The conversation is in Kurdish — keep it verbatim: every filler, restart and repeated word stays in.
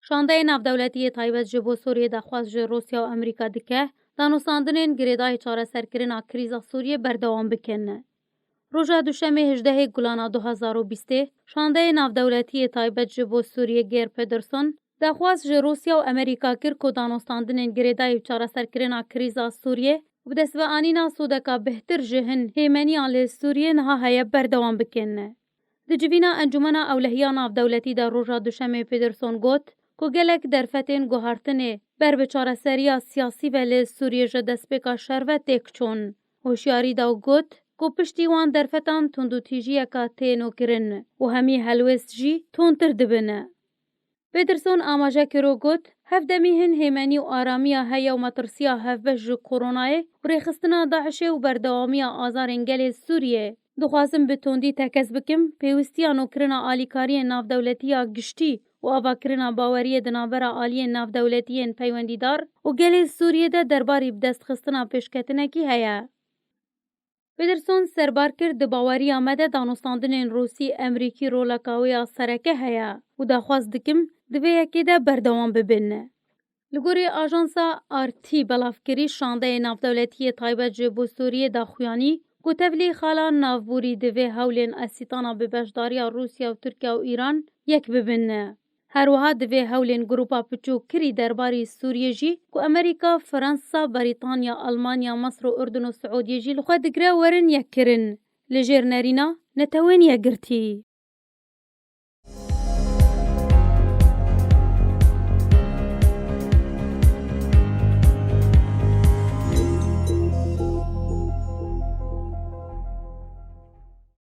Şandeyê navdewletî yê taybet ji bo Sûriyê daxwaz ji Rûsya û Amerîka dike, danûstandinên girêdayî çareserkirina krîza Sûriyê berdewam bikin. Roja Duşemê hejdehê Gulana du hazar û bîstê, şandeyê navdewletî yê taybet ji bo Sûriyê Geir Pedersen daxwaz ji Rûsya û Amerîka kir ku danûstandinên girêdayî çareserkirina krîza Sûriyê û bi dest ve anîna sûdeka bêhtir ji hin hêmeniya li Sûriyê niha heye berdewam bikin. Di civîna Encûmena Ewlehiya Navdewletî de roja Duşemê Pedersen got ku gelek derfetên guhartinê ber bi çareseriya siyasî ve li Sûriyê ji destpêka şer ve têk çûn. Hoşyarî da û got ku piştî wan derfetan tundûtîjiyeka tê nûkirin û hemî helwêst jî tundtir dibin. Pedersen amaje kir û got, hevdemî hin hêmenî û aramiya heye û metirsiya hevbeş ji koronayê û rêxistina DAIŞê û berdewamiya azarên gelê Sûriyê. Dixwazim bi tundî tekez bikim, pêwîstiya nûkirina alîkariyên navdewletî ya giştî û avakirina baweriyê di navbera aliyên navdewletî yên peywendîdar û gelê Sûriyê de derbarî bidestxistina pêşketinekî heye. Pedersen serbar kir, di baweriya me de danûstandinên Rûsî, Emerîkî roleka wê ya sereke heye û daxwaz dikim di vê yekê de berdewam bibin. Li gorî ajansa R T belavkirî, şandeyê navdewletî yê taybet ji bo Sûriyê daxuyanî ku tevlî xala navborî divê hewlên esîtana bi beşdariya Rûsya û Tirkiye û Îran yek bibin. Her wiha divê hewlên grupa piçûkkirî derbarî Sûriyê jî ku Amerîka, Fransa, Berîtanya, Almanya, Misir û Urdun û Siûdiyê jî li xwe digire werin yekkirin, li jêr nerîna Netewên Yekgirtî.